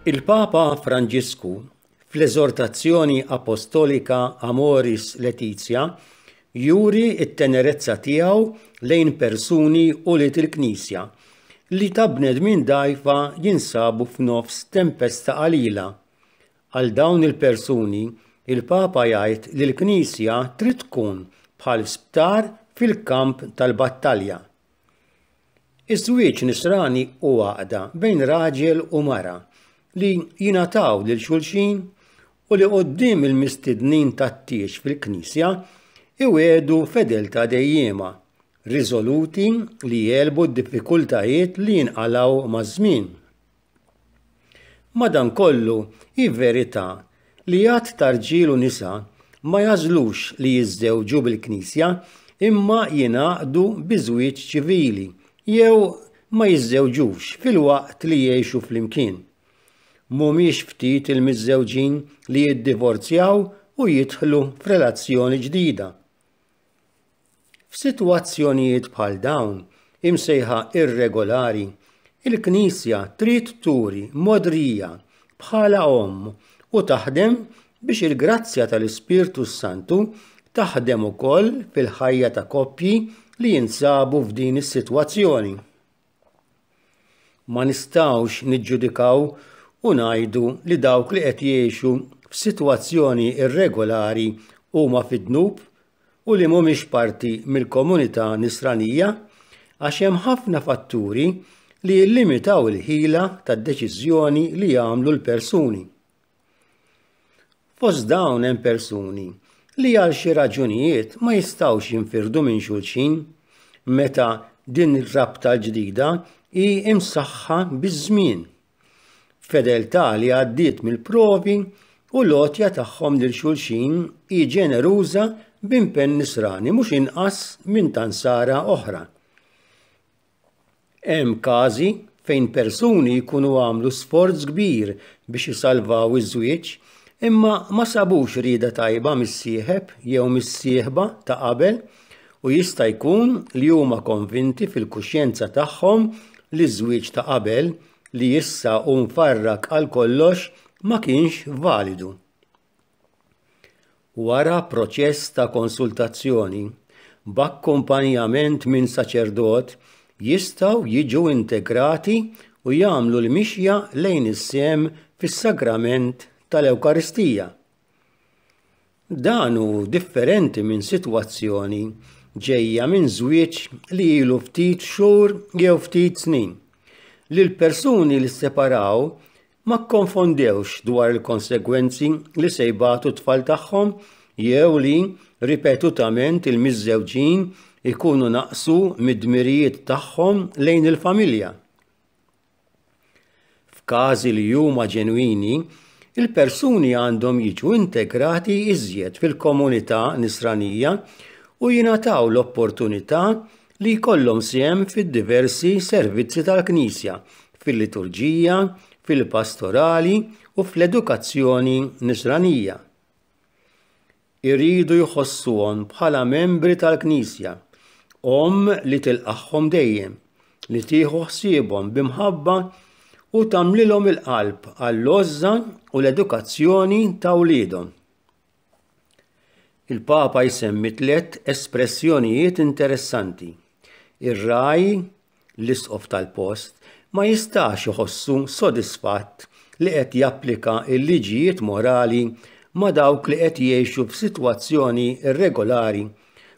Il-Papa Franġisku fl-eżortazzjoni apostolika Amoris Laetitia juri t-tenerezza tiegħu lejn persuni ulied il-Knisja li ta' bnedmin dgħajfa jinsabu f'nofs tempesta qalila. Għal dawn il-persuni, il-Papa jgħid li l-Knisja trid tkun bħal sptar fil-kamp tal-battalja. Iż-żwieġ nisrani hu għaqda bejn raġel u mara li jingħataw lil xulxin u li quddiem il-mistednin tat-tieġ fil-knisja iwiegħdu fedeltà dejjiema, riżoluti li jegħlbu d-diffikultajiet li jinqalgħu maż-żmien. Madankollu, hi verità li għadd ta' rġiel u nisa ma jagħżlux li jiżżewġu bil-Knisja imma jingħaqdu bi żwieġ ċivili jew ma jiżżewġux filwaqt li jgħixu flimkien. Mhumiex ftit il-miżżewġin li jiddivorzjaw u jidħlu f'relazzjoni ġdida. F'sitwazzjonijiet bħal dawn, imsejħa irregolari, il-Knisja trid turi mogħdrija bħala omm u taħdem biex il-grazzja tal-Ispirtu s-Santu taħdem ukoll fil-ħajja ta' koppji li jinsabu f'din is-sitwazzjoni. Ma nistgħux niġġudikaw u ngħidu li dawk li qed jgħixu f'sitwazzjoni irregolari huma fid-dnub u li mhumiex parti mill-komunità Nisranija għax hemm ħafna fatturi li jillimitaw il-ħila tad-deċiżjoni li jagħmlu l-persuni. Fost dawn hemm persuni li għal xi raġunijiet ma jistgħux jinfirdu minn xulxin meta din ir-rabta l-ġdida hi imsaħħa biż-żmien. Fedeltà li għaddiet mill-provi u l-għotja tagħhom lil xulxin hi ġeneruża b'impenn nisrani mhux inqas minn ta' nsara oħra. Hemm każi fejn persuni jkunu għamlu sforz kbir biex isalvaw iż-żwieġ imma ma sabux rieda tajba mis-sieħeb jew mis-sieħba ta' qabel u jista' jkun li huma konvinti fil-kuxjenza tagħhom li ż-żwieġ ta' qabel li issa hu mfarrak għal kollox ma kienx validu. Wara proċess ta' konsultazzjoni, b'akkumpanjament minn saċerdot, jistgħu jiġu integrati u jagħmlu l-mixja lejn is-sehem fis-sagrament tal-Ewkaristija. Dan hu differenti minn sitwazzjoni ġejja minn żwieġ li ilu ftit xhur jew ftit snin, li l-persuni li sseparaw Ma kkonfondewx dwar il-konsegwenzi li se jbatu t-tfal tagħhom jew li ripetutament il-miżżewġin ikunu naqsu mid-dmirijiet tagħhom lejn il-familja. F'każi li huma ġenwini, il-persuni għandhom jiġu integrati iżjed fil-komunità Nisranija u jingħataw l-opportunità li jkollhom sehem fid-diversi servizzi tal-Knisja, fil-liturġija, fil-pastorali u fl-edukazzjoni Nisranija. Iridu jħossuhom bħala membri tal-Knisja, omm li tilqagħhom dejjem, li tieħu ħsiebhom bi mħabba u tagħmlilhom il-qalb għall-għożża u l-edukazzjoni ta' wliedhom. Il-Papa jsemmi tlett espressjonijiet interessanti. Ir-ragħaj, l-isqof tal-post, ma jistax iħossu sodisfatt li qed japplika l-liġijiet morali ma' dawk li qed jgħixu f'sitwazzjoni irregolari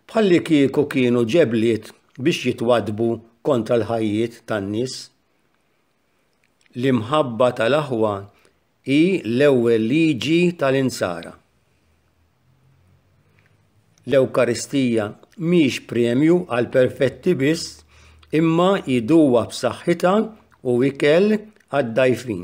bħallikieku kienu ġebliet biex jitwaddbu kontra l-ħajjiet tan-nies. L-imħabba tal-aħwa hi l-ewwel liġi tal-Insara. L-Ewkaristija mhix premju għall-perfetti biss imma hi duwa b'saħħitha u ikel għad-dgħajfin.